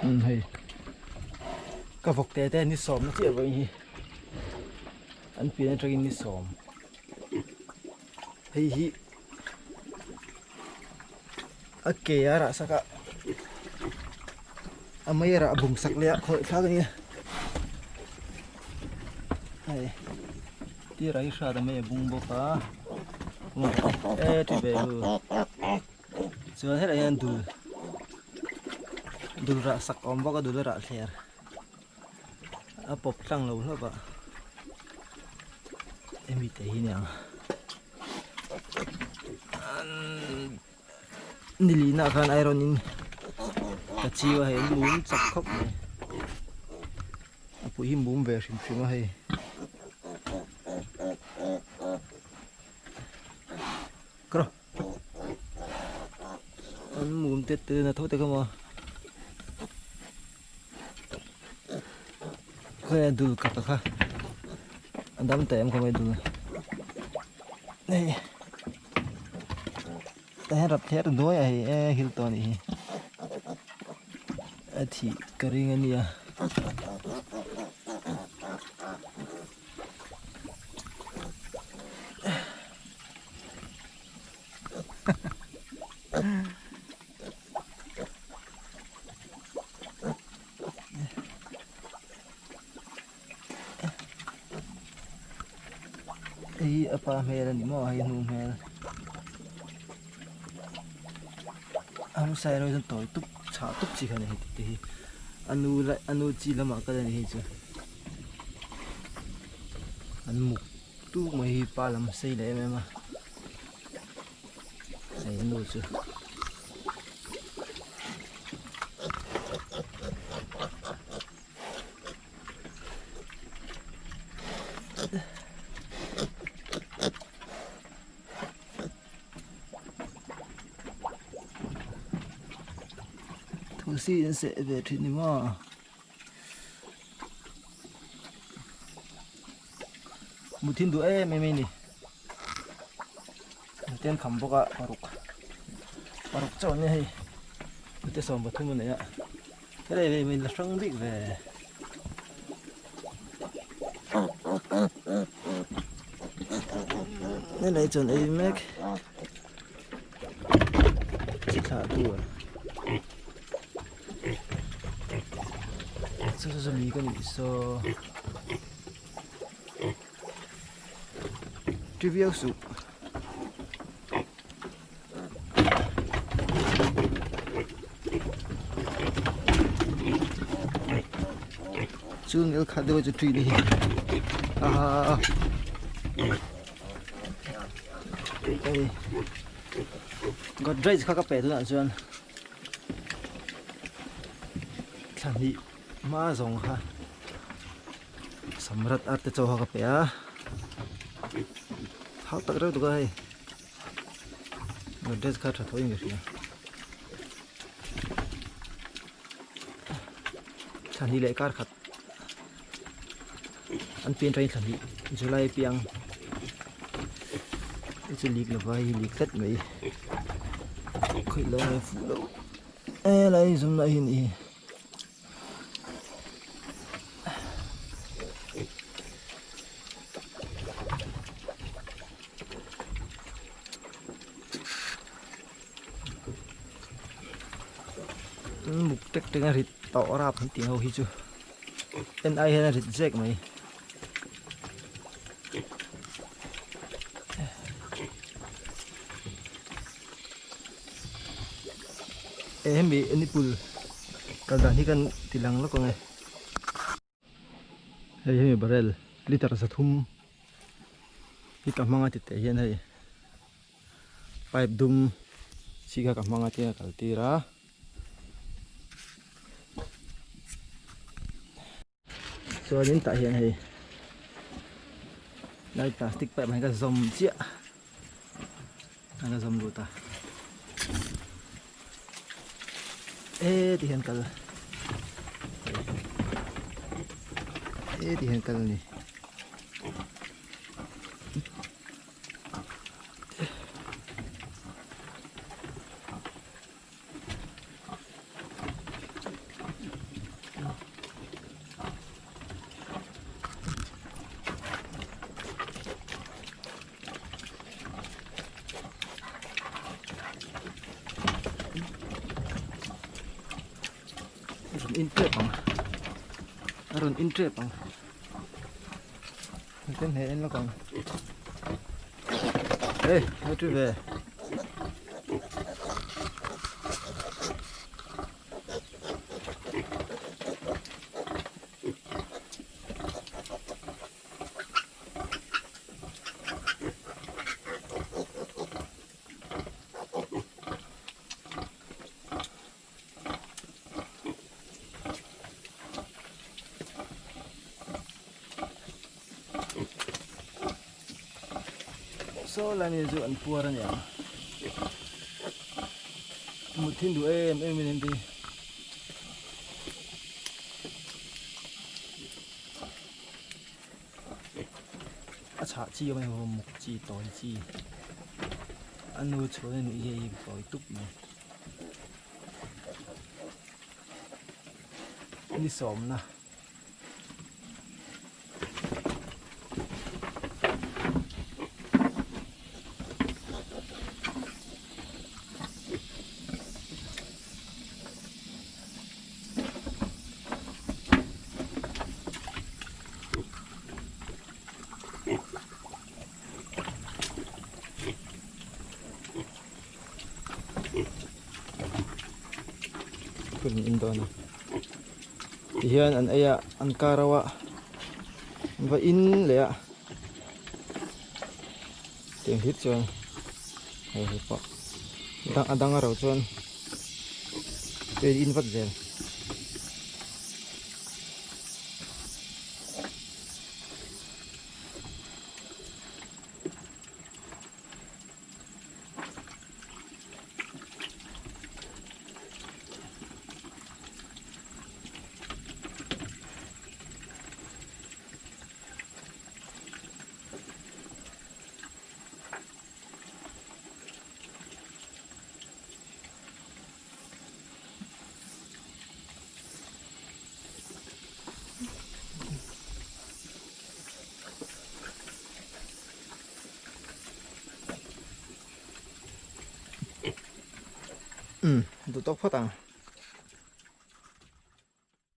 Umm hei ka vawk te te ni sawm na chiah vawiin hi an pian atangin ni sawm hei hi a ke a rah sak a a mei a rah bung sak leh a khawih thlak a nia hei tir ah hi hrat a mei a bung bawk a e ti ve hu. Chuan helaiah hian dul dul rah sak a awm bawk a dul a rah thler a pawp tlang lo hlauh a hemi te hi nia nilina ah khan iron in ka chiu a hei mum chak khawp mai a pui hi mum ve hrim hrim a hei. An mum te te na tho te kha maw khawi dul ka ta kha a dam ta em kha mai dul hei tah hian rap thler nuai a hei e hil tawh a nih hi a thih ka ring a nia. Hei hi a pa hmel a ni maw hei hnu hmel hamsai rawng chuan tawi tup chhah tup chi kha a ni hei tih te hi a nu leh a nu chi lamah kal a ni hei chu an muk tuk mai hi pa lam sei leh em em a hei a nu chu. Thosi an seh ve thin ni maw. Muthin duh em em a ni. Ten kham bawk a paruk paruk chauh an ni hei mite 13 a nei a helai ve mai la hrang bik ve. Helai chuan ei mek chi thlah tur chu chu chu mi ka nih saw. Ti viau suh. Chu ngel khat deuh chu ṭi ni hi. Ah. Hei. Godrej kha ka pe tunah chuan thla hnih hma zawng kha. Samrat arte chaw kha ka pe a thau tak reuh tuk a hei dress kha tha tho in ka hria thla hnih leh kar khat an pian tangin thla hnih July piang hei chu lik lova hei hi lik tlat mai khawih lo nge fuh lo e lai zum lah hi a nih hi. Muk tek tek a rit tawh rap an tih ho hi chu en ai hian a rit zek mai. Eh hemi nipul kal dan hi kan ti lang lawk ang e hei hemi barrel liter 300 hi ka hmang a ti teh hian hei pipe dum chi kha ka hmang a tia kal tir a. Chuanin tah hian hei lai plastic pipe ah hian ka zawm chiah a ka zawm lut a e ti hian kal e ti hian kal a ni. In tep ang a rawn in tep ang ten he en lawk ang hey hei tu ve Saw lai mi chu an puar a niang mut thin duh em em in an ti. A chhah chi awm a ni muk chi tawi chi a nu chhuan a nih hi hei tawi tup mai ni sawmna. Kun in dawn a tihian an ei a an kar ho a an va in leh a tiang hlir chuan hei hei pawh a dang a ro chuan in vat zel. Umm duh tawk phawt ang.